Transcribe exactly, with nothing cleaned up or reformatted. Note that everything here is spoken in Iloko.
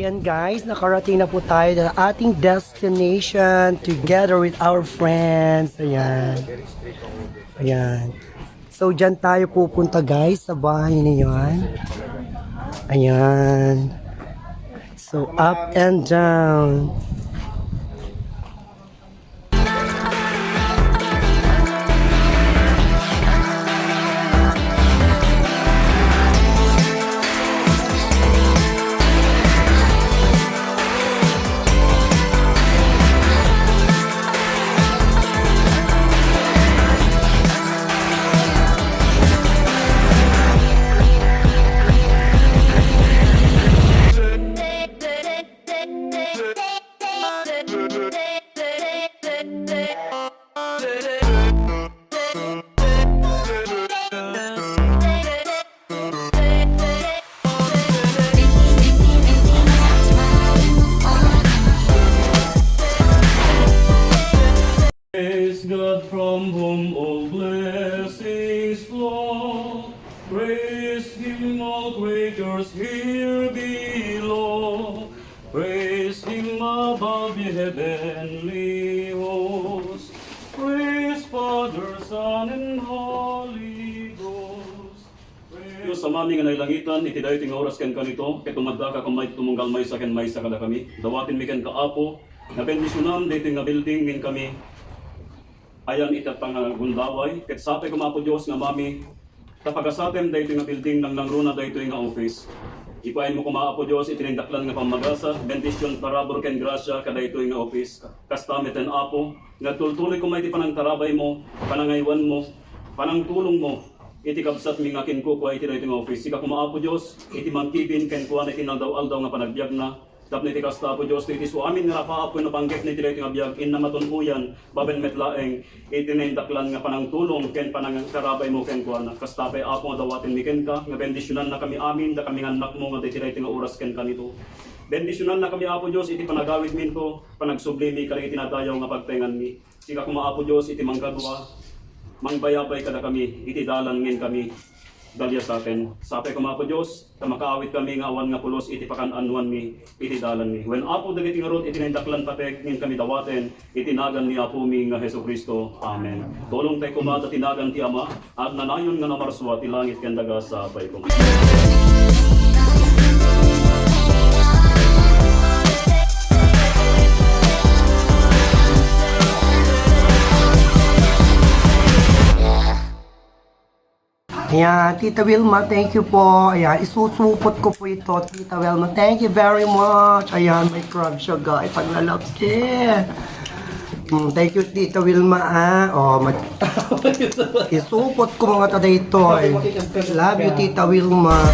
Ayan guys, nakarating na po tayo sa ating destination together with our friends. Ayan. Ayan. So, dyan tayo pupunta guys, sa bahay na yan. Ayan. So, up and down. Praise God from whom all blessings flow. Praise Him, all creatures here below. Praise Him above, ye heavenly hosts. Praise Father, Son, and Holy Ghost. Dios, Amami nga nailangitan, iti daytoy nga oras ken kanito, ket umadda ka koma iti tumunggal maysa ken maysa kadakami. Dawatenmi kenka, Apo, nga bendisionan daytoy nga building ken kami. Ayan iti pangagundaway, ket sapay koma, Apo Dios, nga Amami, ta pagasatem daytoy nga building, nangnangruna daytoy nga office. Ipaaymo koma, Apo Dios, iti naindaklan nga pammagasa, bendision, parabur, ken grasia kadaytoy nga office. Kasta met, Apo, nga tultuloy koma iti panangtarabaymo, panangaywanmo, panangtulongmo iti kabsatmi nga kinkukua iti daytoy nga office. Sika koma, Apo Dios, iti mangkibin kenkuana iti naldaw-aldaw nga panagbiagna. Tapno iti kasta, Apo Dios, iti isuamin nga rapaap wenno panggepna iti daytoy nga biag, inna matun-oyan, babaen met laeng iti naindaklan nga panangtulong ken panangtarabaymo kenkuana. Kasta pay, Apo, nga dawatenmi kenka, nga bendisionannakami amin, dakami nga annakmo nga iti daytoy nga oras ken kanito. Bendisionannakami, Apo Dios, iti panagawidminto, panagsublimi kadagiti nadayaw nga pagtaenganmi. Sika koma, Apo Dios, iti mangkadua, mangbayabay kadakami iti dalan nga inkami daliasaten. Sapay koma, Apo Dios, ta makaawidkami nga awan nga pulos iti pakan-anoanmi iti dalanmi. Wen, Apo, dagiti ngarud iti naindaklan pateg nga inkami dawaten iti nagan ni Apomi nga Jesu-Cristo. Amen. Tulongtay koma ta ti nagan ti Ama, agnanayon nga namarsua ti langit ken daga. Sapay koma. Ayan, Tita Wilma, thank you po. Ayan, isusupot ko po ito, Tita Wilma. Thank you very much. Ayan, may crab siya, guys. Ang lalaki. Mm, thank you, Tita Wilma, ah. Oh, mag- isupot ko mga ta daytoy. Love you, Tita Wilma.